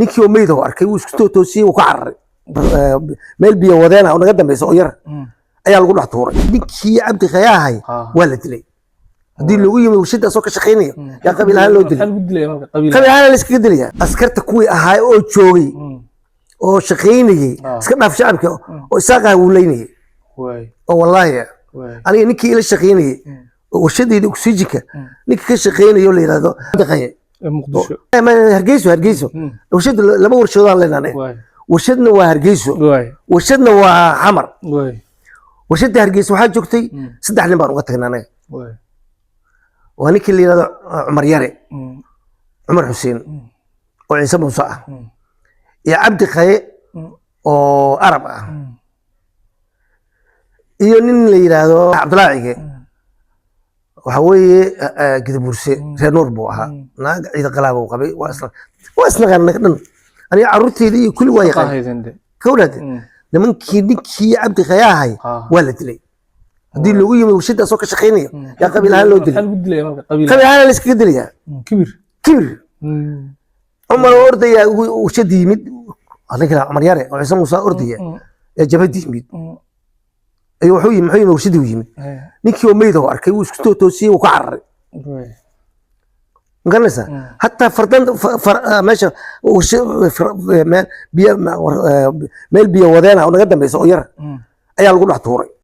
Ninkii oo meyd oo arkay wuu isku toosiyey, wuu ka cararay. Meel biyo wadeena oo naga dambeysa oo yar ayaa lagu dhex tuuray. Ninkii Cabdi Khayaahay waa la dilay. Haddii loogu yimi warshadaasoo ka shaqaynaya, yaa qabiil ahaan loo dilay. Maxaa lagu dilaya marka qabiil? Qabiil ahaan la iskaga dilaya. Askarta kuwii ahaa oo joogay oo shaqaynayay, iska dhaaf shacabka, oo isaaqaha wuu leynayay. Oo wallaahi, aniga ninkii ila shaqaynayay oo warshadayda oxygenka ninkii ka shaqaynaya oo la yidhahdo Cabdi Khaye. Ee Muqdisho? Hargeyso, Hargeyso. Warshada laba warshadoodaan leenahay. Warshadna waa Hargeyso, warshadna waa Xamar. Warshadda Hargeysa waxaa joogtay saddex nin baan uga tagnay anaga. Waa ninkii la yidhahdo Cumar Yare, Cumar Xuseen oo Ciise Muuse ah, iyo Cabdi Khaye oo Arab ah, iyo nin la yidhaahdo Cabdullaahi Cige. Waxa weeye Gidabuurse, reer Nuur buu ahaa. Naag ciida qalaaba uu qabay. Waa isnaqaan anaga dhan, aniga carruurteyda iyo kulli waa yaqaan. Haysan de. Kawdhaade, nimankii ninkii Cabdi Khayaahay waa la dilay. Haddii loogu yimi warshadaasoo ka shaqaynaya, yaa qabiil ahaan loo Maxaa dilay. lagu dilaya marka qabiil? Qabiil ahaan la iskaga dilaya. Kibir. Kibir. Cumar oo ordaya warshadii yimid, ninka Cumar Yare oo Ciise Muuse ordaya ee jabadii yimid, ayuu wuxuu yimi, muxuu yimi, warshadii u yimid. Ninkii oo meyd oo arkay wuu isku toosiyey, wuu ka cararay. Ma garanaysaa? Hataa fardan meesha meel biyo wadeena oo naga dambeysa oo yar ayaa lagu dhex tuuray.